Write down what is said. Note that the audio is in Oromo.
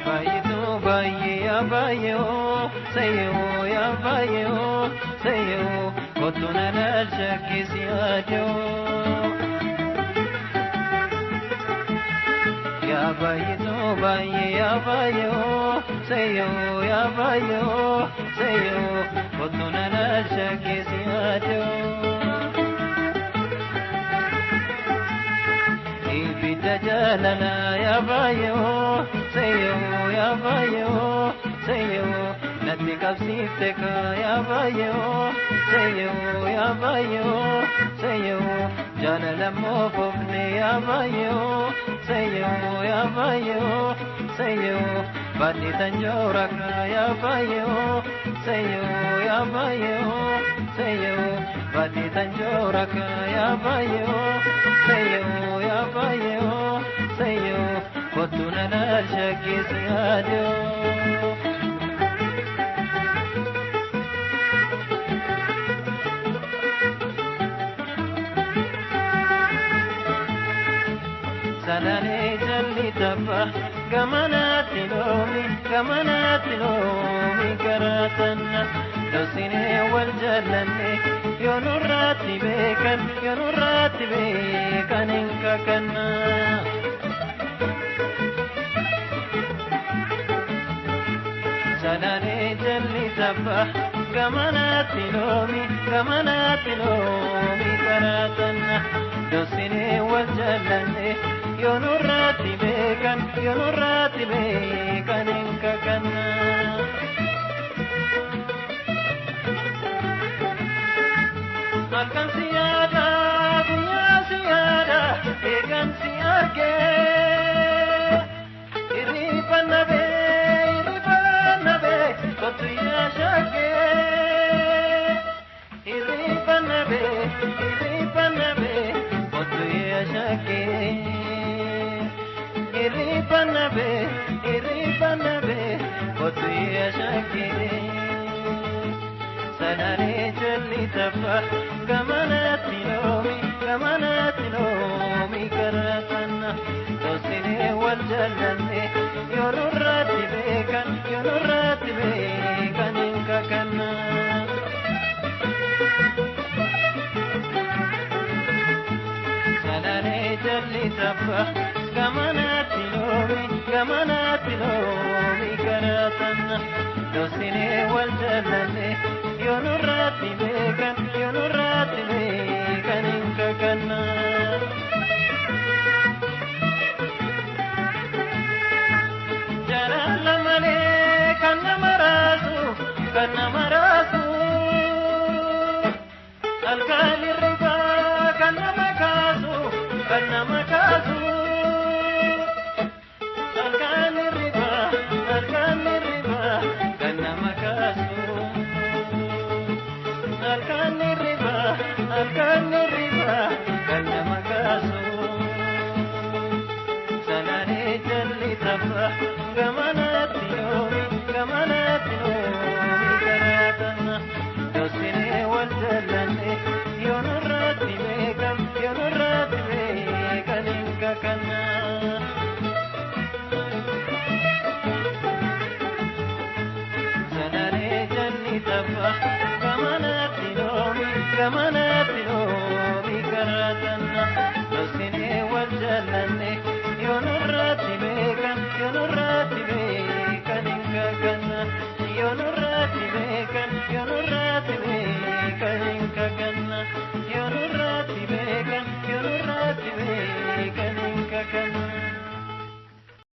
Yaabayitu baay'ee yaabayyoo sayyoo yaabayyoo sayyoo kottu na dhalchakkisi yaadoo. Yaabayitu baay'ee yaabayyoo sayyoo yaabayyoo sayyoo kottu na dhalchakkisi yaadoo. Ibidda jaalala yaabayyoo sayyoo yaabayyoo sayyoo natti qabsiifte kaa yaabayyoo sayyoo yaabayyoo sayyoo jaalala moofofne yaabayyoo sayyoo yaabayyoo sayyoo baadhi tanjoora kaa yaabayyoo sayyoo yaabayyoo sayyoo baadhi tanjoora kaa yaabayyoo sayyoo yaabayyoo sayyoo kottu na dhalchakkisi yaadoo. Salalee jalli tabba gamanaatti loomi gamanaatti loomi karaa tanna dhosinee wal jaallanne yoo nurraatti beekan yoo nurraatti beekan hin kakanna. Salalee jalli tabba gamanaatti loomi gamanaatti loomi karaa tanna dhosinee wal jaallanne yoo nurraatti beekan yoo nurraatti beekan hin kakanna. Halkan si yaada guyyaa si yaada eegan si argee hirriba nabee hirriba nabee kottu yaa shaggee hirriba nabee hirriba nabee kottu yaa shaggee hirriba nabee hirriba nabee kottu yaa shaggee. Salalee jalli tabba gamanaatti loomi gamanaatti loomi karaa tanna dhosinee wal jaallanne yoo nurraatti beekan yoo nurraatti beekan hin kakanna. Salalee jalli tabba gamanaatti loomi gamanaatti loomi karaa tanna dhosinee wal jaallanne yoo nurraatti beekan yoo nurraatti beekan hin kakanna. Jaalala malee kan nama raasu kan nama raasu halkan hirribaa kan nama kaasu kan nama kaasu halkan hirribaa halkan hirribaa kan nama kaasu. Halkan hirribaa halkan hirribaa kan nama kaasu. Salalee jalli tabba gamanaatti loomi gamanaatti loomi karaa tanna dhosinee wal jaallanne yoo nurraatti beekan yoo nurraatti beekan hin kakanna. Salalee jalli tabba gamanaatti loomi gamanaatti loomi karaa tanna dhosinee wal jaallanne.